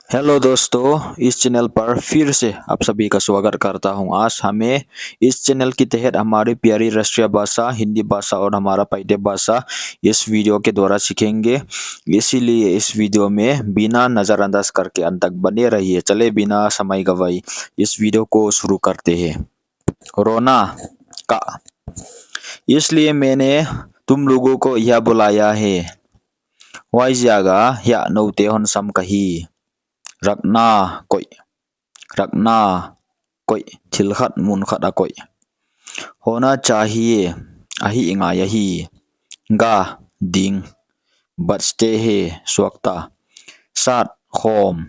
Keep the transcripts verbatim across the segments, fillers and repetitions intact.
हेलो दोस्तों, इस चैनल पर फिर से आप सभी का स्वागत करता हूं। आज हमें इस चैनल के तहत हमारी प्यारी राष्ट्रीय भाषा हिंदी भाषा और हमारा पाइते भाषा इस वीडियो के द्वारा सीखेंगे। इसीलिए इस वीडियो में बिना नज़रअंदाज करके अंत तक बने रहिए। चले बिना समय गवाए इस वीडियो को शुरू करते हैं। रोना का, इसलिए मैंने तुम लोगों को यहाँ बुलाया है। Huaiziak a hiai noute hon sam ka hi. रखना, koih. रखना, koih. Thil khat, mun khat a koih. होना चाहिए, a hih ngai ahi. गा, ding. बचते हैं, suakta. साथ, khawm.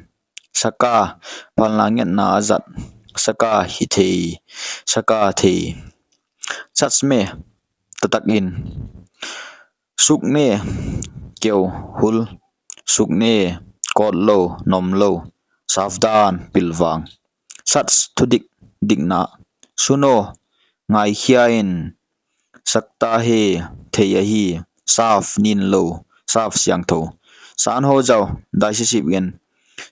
सका, phalna ngetna a zat. सका, hih thei. सका, thei. सच में, taktak in. सूखने, keu, hul. सूखने, kawt lou, nom lou. सावधान, pilvang. सच, thudik, dikna. सुनो, ngaikhia in. सकता है, thei ahi. साफ, ninlou. साफ, siangthou. शांत हो जाओ, dai sisip in.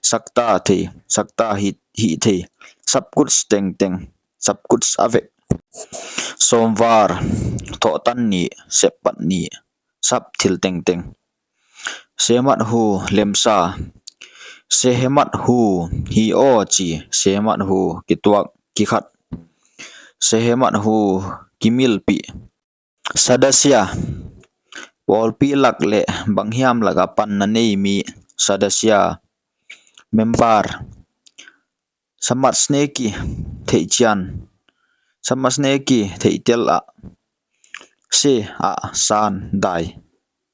सकता, thei. सकता, hih, hih thei. सब कुछ, tengteng. सब कुछ, a vek. सोमवार, thohtan ni, seppat ni. सब, thil tengteng. सहमत हूँ, lemsa. सहमत हूँ, hi aw chi. सहमत हूँ, kituak, kikhat. सहमत हूँ, kimilpih. सदस्य, pawlpi lak leh banghiam lak a panna nei mi. सदस्य, member. समझने की, theihchian. समझने की, theihtel a. से, a, san, dai.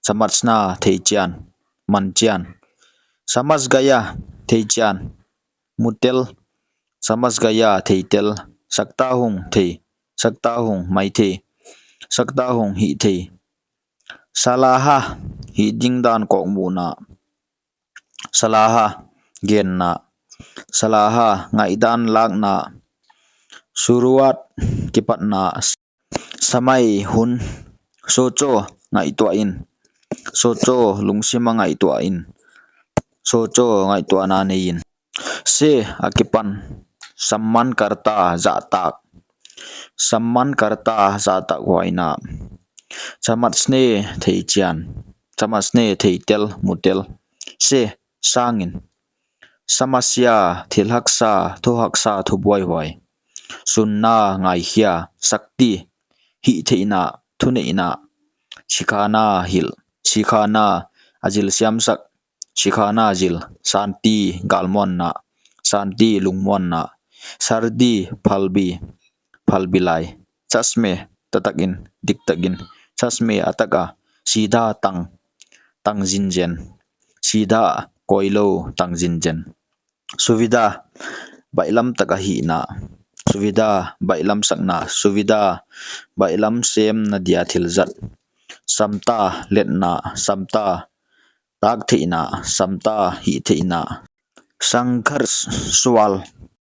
समझना, theihchian, manchian. समझ गया, theihchian, mutel. समझ गया, theitel. सकता हूँ, thei. सकता हूँ, maithei. सकता हूँ, hih thei. सलाह, hih ding dan kawkmuhna. सलाह, genna. सलाह, ngaihdan lakna. शुरुआत, kipatna. समय, hun. सोचो, ngaihtuah in. सोचो, lungsim a ngaihtuah in. सोचो, ngaihtuahna nei in. से, a kipan. सम्मान करता, zahtak. सम्मान करता, zahtakhuaina. समझने, theichian. समझने, theitel, mutel. से, sangin. समस्या, thil haksa, thu haksa, thubuaihuai. सुनना, ngaikhia. शक्ति, hihtheihna, thuneihna. सिखाना, hilh. सिखाना, a zilsiamsak. सिखाना, zil. शांति, galmuanna. शांति, lungmuanna. सर्दी, phalbi. Phalbi lai. सच में, taktak in, diktak in. सच में, a tak a. सीधा, tang. Tang zinzen. सीधा, kawilou, tang zinzen. सुविधा, baihlam tak a hihna. सुविधा, baihlam sakna. सुविधा, baihlam semna dia thil zat. क्षमता, letna. क्षमता, taktheihna. क्षमता, hihtheihna. संघर्ष, sual.